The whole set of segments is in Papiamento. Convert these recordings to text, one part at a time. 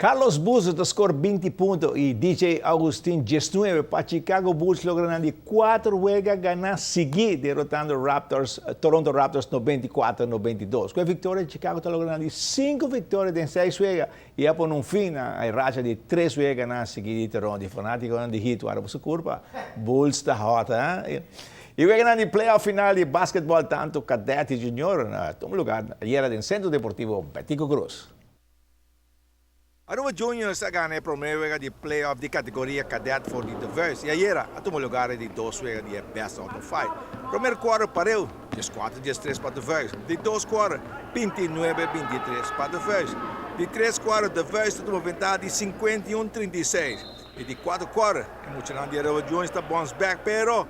Carlos Boozer ta score 20 punto y DJ Augustin 19 pa Chicago Bulls logra nan di 4 wega gana sigui, derotando Raptors, Toronto Raptors 94-92. Cu e victoria, Chicago ta logra nan di 5 victoria den 6 wega y a pone un fin na e racha di 3 wega gana sigui di Toronto. E fanatico di Heat, warda su curpa. Bulls ta hot, eh? E wega di playoff final di basketball tanto cadet y junior a tuma lugar ayera den Centro Deportivo Betico Croes. Aruba Juniors a gana e prome wega di playoff di categoria cadet for di The y ayera a tuma lugar di dos wega di best out of five. Prome quarter pareu, 14-3 pa The. Di dos quarter, 29-23 pa The. Di tres quarter, The a tuma ventaha di 51-36. Y di cuater quarter, e muchanan di Aruba Juniors ta bounce back, pero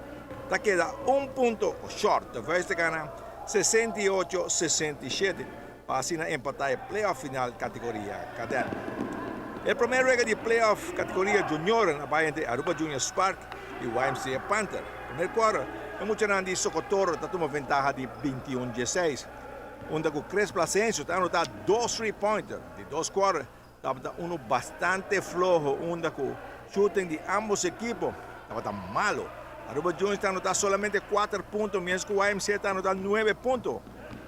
ta keda un punto short. The ta gana 68-67 pa asina empata e playoff final categoria cadet. E prome wega di playoff categoria junior a bay entre Aruba Junior Spark y YMCA Panther. Prome quarter, e muchanan di Socotoro ta tuma ventaha di 21-16. Unda cu Chris Placencio ta anota dos three-pointer. Di dos quarter, tabata uno bastante floho, unda cu shooting di ambos ekipo tabata malo. Aruba Junior ta anota solamente 4 punto, mientras cu YMCA ta anota 9 punto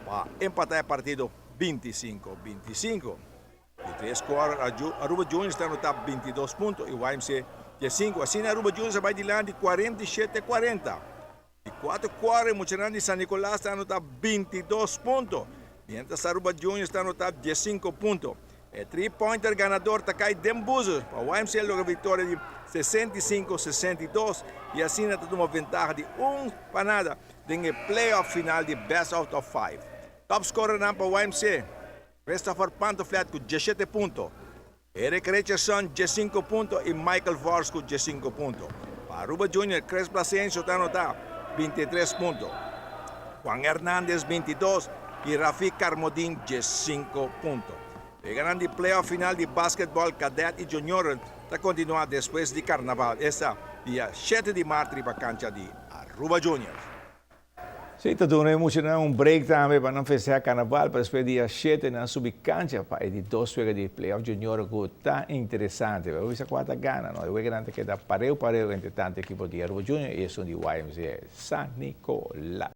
pa empata e partido 25-25. Di tres quarter, Aruba Juniors ta anota 22 punto y YMCA 5. Asina Aruba Juniors bay dilanti 47-40. Di cuater quarter, muchanan di San Nicolas ta anota 22 punto, mientras Aruba Juniors ta anota 15 punto. E three-pointer ganador ta cay den Boozer pa YMCA logra victoria di 65-62 y asina ta tuma ventaha di 1 pa 0 den playoff final di best out of five. Top scorer pa YMCA, Christopher Pantoflet cu 17 punto. Eric Richardson, 15 punto y Michael Vors cu 15 punto. Pa Aruba Junior, Chris Placencio ta anota 23 punto. Juan Hernández 22 y Rafi Carmodín 15 punto. E grandi playoff final di basketball cadet y junior ta continua despues di carnaval. Esta dia 7 di maart pa cancha di Aruba Junior. Si, ta duna un break tambe pa nan festeha carnaval, pa despues dia 7 nan subi cancha pa e di dos wega di playoff junior cu ta interesante. Ban wak cua ta gana, no? E wega nan keda pareu pareu entre tanto ekipo di Aruba Junior y esun di YMCA San Nicolas.